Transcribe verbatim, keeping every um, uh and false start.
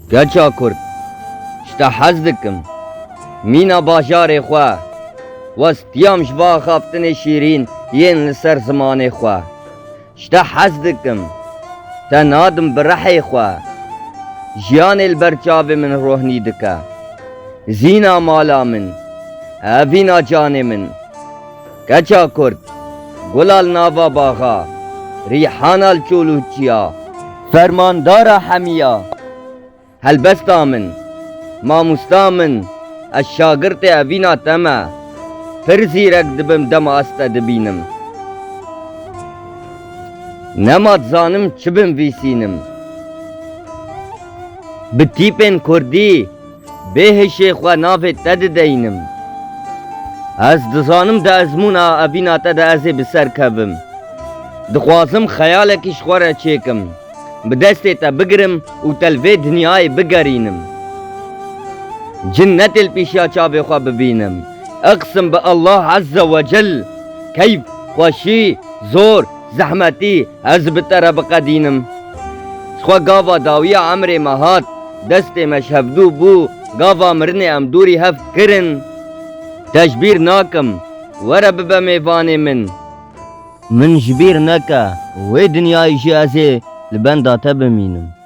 Keça Kurd, ji te hez dikim. Mîna bajarê xwe, westiyam ji bo axaftinê şîrîn yên li ser zimanê xwe. Ji te hez dikim. Te nadim bi rihê xwe. Jiyanê li ber çavê min rohnî dike. Zîna mala min, evîna canê min. Keça Kurd, gula li nava baxa, rîhana li çol û çiya, fermandara hemiya. Helbesta min, mamosta min, ez şagirtê evîna te me. Pir zîrek dibim dema ez te dibînim. Nema dizanim çi binvîsînim. Bi tîpên kurdî bê hişê xwe navê te dideynim. Ez dizanim di ezmûna evîna te de ez ê bi ser kevim. Dixwazim xeyalekî ji xwe re çêkim. Bi destê te bigirim û te li vê dinyayê bigerînim. Cinnetê li pîşiya çavê xwe bibînim. Iqsim bi Allah Azze ve Cel, keyf, xweşî, zor, zehmetî, ez bi te re biqedînim. Ji xwe gava dawiya emrê me hat, destê me ji hevdû bû, gava mirinê em dûrî hev kirin. Te ji bîr nakim, were bibe mêvanê min. Min ji bîr neke, wê dinyayê jî ez ê li benda te bimînim.